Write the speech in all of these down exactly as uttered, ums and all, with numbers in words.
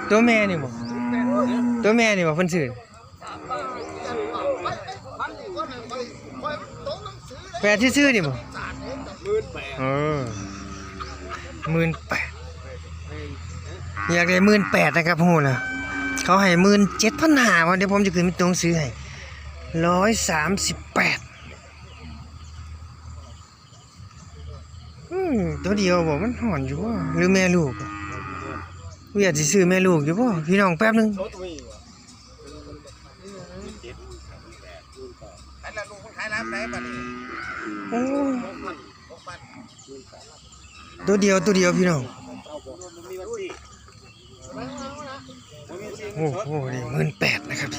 ตัวแม่นี่บ่ ตัวแม่นี่บ่เพิ่นซื้อ แปดซื่อๆนี่บ่ เออ หมื่นแปด อยากได้หมื่นแปดนะครับ ฮู้แล้ว เขาให้หมื่นเจ็ดพันห้า ว่าเดี๋ยวผมจะขึ้นเป็นตัวหนังสือให้ ร้อยสามสิบแปด อืม ตัวเดียวบ่ มันฮ้อนอยู่บ่ หรือแม่ลูกอะ เวียดสิซื้อแม่ลูกอยู่บ่ พี่น้องแป๊บหนึ่ง อันละลูกมันขายน้ำไหนบัดนี้ โอ้ย ตัวเดียว ตัวเดียวพี่น้อง โอ้โห นี่หมื่นแปดนะครับ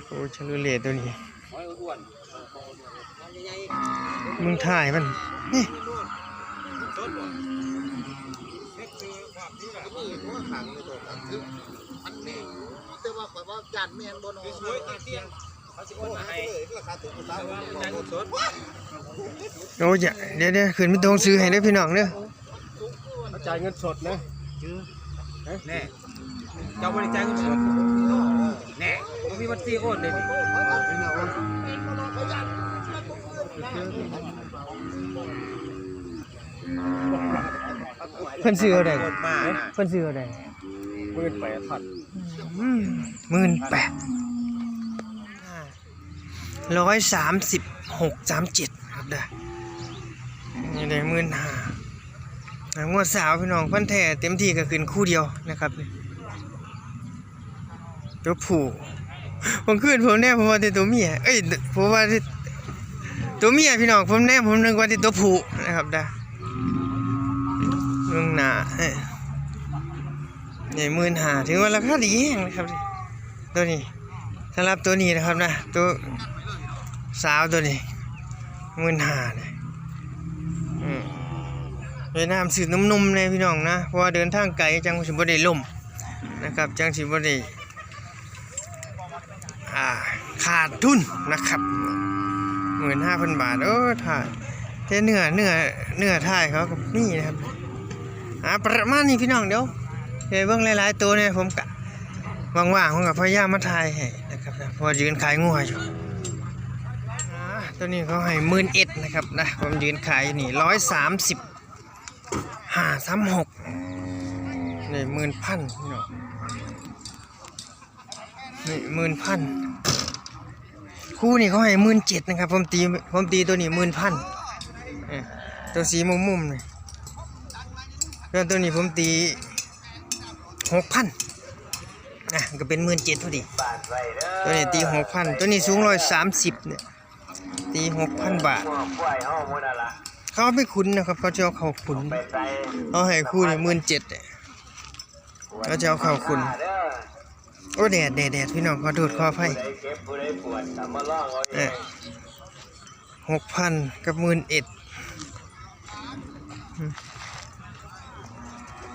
โอ้ ชาโลเล่ตัวนี้ มึงถ่ายมัน นี่ โอ้ย เดี๋ยวเดี๋ยวขึ้นไปตรงซื้อให้เด้อพี่น้องเด้อ จ่ายเงินสดนะ แน่ เจ้าบ่ได้จ่ายเงินสด แน่ บ่มีบัญชีโอนเลยนี่ เพิ่นซื้อเอาได้ โอนมานะ เพิ่นซื้อเอาได้ หมื่นแปดพัน อืม หมื่นแปด ร้อยสามสิบหก สามเจ็ด ครับเด้อ นี่ได้หมื่นห้า งวดสาวพี่น้อง พันธุ์แท้เต็มที่ก็ขึ้นคู่เดียวนะครับ ตัวผู้ ผมขึ้นผมแน่ผมว่าแต่ตัวเมีย เอ้ย ผมว่าแต่ตัวเมียพี่น้อง ผมแน่ผมนึกว่าแต่ตัวผู้นะครับเด้อ เบิ่งหน้า เอ้ย นี่หมื่นห้า ถือว่าราคาดีแฮงนะครับ ตัวนี้ สำหรับตัวนี้นะครับนะ ตัวสาวตัวนี้ หมื่นห้า เนี่ย อืม เวียดนามซื้อหนุ่มๆ แน่พี่น้องนะ เพราะว่าเดินทางไกลจั่งสิบ่ได้ล้มนะครับ จั่งสิบ่ได้ อ่า ขาดทุนนะครับ หมื่นห้าพันบาท โอ้ ถ่าย แต่เนื้อ เนื้อ เนื้อถ่ายเขาก็มีนะครับ อ่า ประมาณนี้พี่น้อง เดี๋ยว เดี๋ยวเบิ่งหลายๆ ตัวเนี่ย ผมกะ ว่างๆ ผมก็พยายามมาถ่ายให้นะครับนะ เพราะว่ายืนขายงัวอยู่ อ่า ตัวนี้เขาให้หมื่นเอ็ดนะครับนะ ผมยืนขายอยู่นี่ ร้อยสามสิบห้า สามหก นี่หมื่นพันพี่น้อง นี่หมื่นพัน คู่นี่เขาให้หมื่นเจ็ดนะครับ ผมตี ผมตีตัวนี้หมื่นพัน เออ ตัวสีมุมๆ นี่ แล้วตัวนี้ผมตีหกพัน อ่ะ ก็เป็นหมื่นเจ็ดพอดี ตัวนี้ตีหกพัน ตัวนี้สูงร้อยสามสิบเนี่ย ตีหกพันบาท เขาเอาไปขุนนะครับ เขาจะเอาเข้าขุน เขาให้คู่นี่หมื่นเจ็ดเนี่ย เขาจะเอาเข้าขุน โอ้ แดด แดด แดด พี่น้อง ขอโทษ ขออภัย เออ หกพันกับหมื่นเอ็ด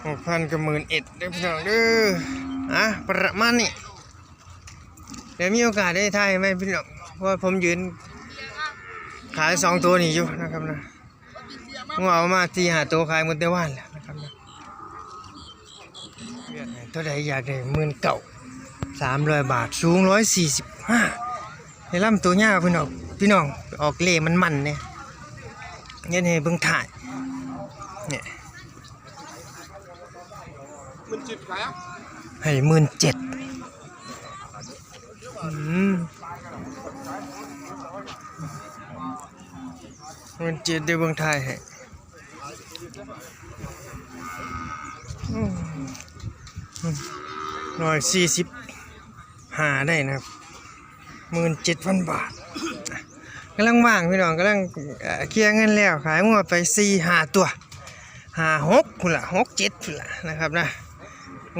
หกพันกับหมื่นเอ็ด เด้อพี่น้องเด้อ อ่ะ ประมาณนี้ เดี๋ยวมีโอกาสได้ถ่ายไหมพี่น้อง เพราะว่าผมยืนขายสองตัวนี้อยู่นะครับนะ งัวเอามาสี่ห้าตัวขายหมดแต่วานแล้วนะครับนะ เท่าใดอยากได้หมื่นเก้า สามร้อยบาท สูงร้อยสี่สิบห้า ในลำตัวยาวพี่น้อง พี่น้อง ออกเล่มันๆ เนี่ย เฮ็ดให้เบิ่งถ่าย เนี่ย ให้หมื่นเจ็ด อืม หมื่นเจ็ด เดี๋ยวเบิ่งถ่ายให้ อืม ร้อยสี่สิบห้าได้นะครับ หมื่นเจ็ดพันบาท กำลังว่างพี่น้อง กำลัง เอ่อ เคลียร์เงินแล้ว ขายงัวไปสี่ห้าตัว ห้าหกพุ้นละ หกเจ็ดพุ้นละนะครับนะ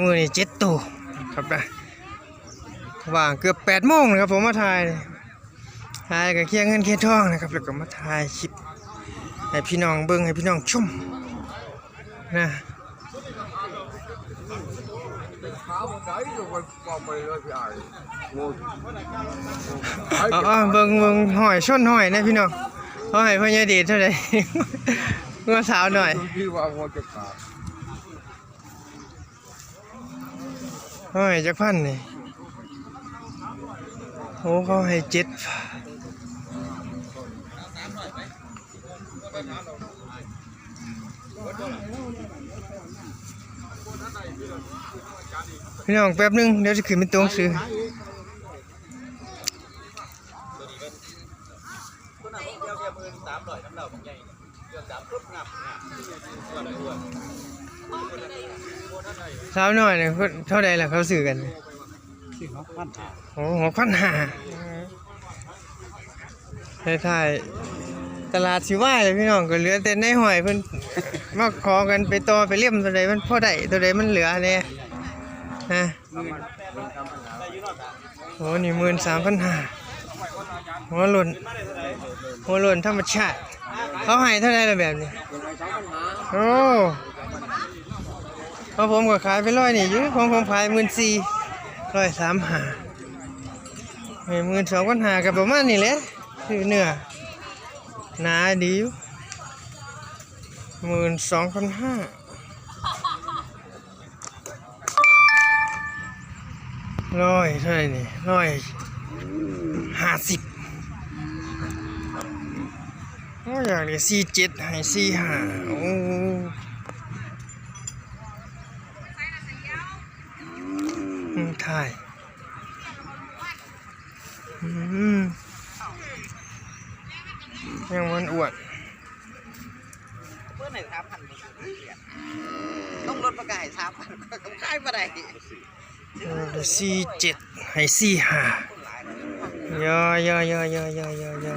มื้อนี้เจ็ดตัวครับนะ ว่างเกือบแปดโมงนะครับ ผมมาถ่าย ถ่ายก็เคลียร์เงินเคลียร์ทองนะครับ แล้วก็มาถ่ายคลิปให้พี่น้องเบิ่ง ให้พี่น้องชมนะ เอา เอา เบิ่ง เบิ่ง ห้อยชนห้อยนะพี่น้อง เขาให้พ่อใหญ่เดชเท่าใด งัวสาวหน่อย ที่ว่างัวจะขาด เขาให้จักพันนี่ โอ้ เขาให้เจ็ด พี่น้องแป๊บหนึ่ง เดี๋ยวจะขึ้นเป็นตัวหนังสือ สาวน้อยเนี่ยเท่าใด๋ล่ะเขาซื้อกัน สี่หกพันห้า โอ้ หกพันห้า ท้ายๆ ตลาดสิวายเลยพี่น้อง ก็เหลือแต่นายห้อยเพิ่นมาขอกันไปต่อไปเล่มตัวใด๋มันพอได้ตัวใด๋มันเหลือแน่ ฮะ โอ้ นี่ หมื่นสามพันห้า หัวโล้น หัวโล้นธรรมชาติ เขาให้เท่าใด๋ล่ะแบบนี้ โอ้ เพราะผมก็ขายไปร้อยนี่อยู่ ของผมขาย หมื่นสี่ ร้อยสามห้า ให้ หมื่นสองพันห้า ก็ประมาณนี้แหละ คือเนื้อ หนาดีอยู่ หมื่นสองพันห้า ร้อยเท่าไหร่นี่ ร้อยห้าสิบ โอ้ อยากได้ สี่เจ็ด ให้ สี่ห้า โอ้ อืม ถ่าย อืม ยังมันอ้วน เพิ่นให้สามพัน ต้องลดประกาศสามพัน ขายบ่ได้ เออ สี่เจ็ด ให้ สี่ห้า ยอยอยอยอยอยอยอยอ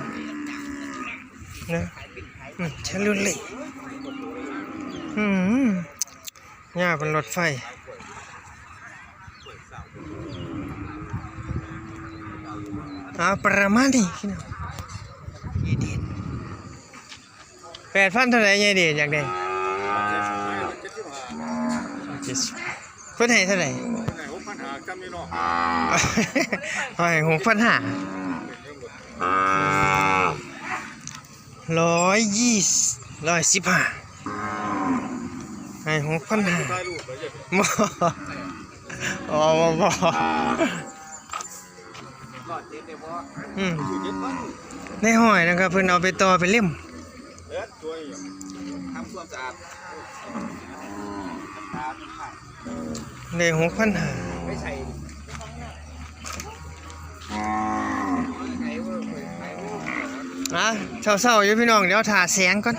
นะ อืม เชฟโรเล่ อืม ยาวเป็นรถไฟ เอาประมาณนี้พี่น้อง ยายเดช แปดพันเท่าไหร่ ยายเดช อยากได้ เจ็ดสิบ เพิ่นให้เท่าไหร่ หกพันห้า จำนี่เนาะ ให้ หกพันห้า ร้อยยี่สิบ ร้อยสิบห้า ให้ หกพันห้า บ่ อ๋อ บ่ บ่ อืม นายห้อยนะครับ เพิ่นเอาไปต่อไปเล่ม ได้ หกพันห้า นะ เศร้าๆอยู่พี่น้อง เดี๋ยวถ่าแสงก่อน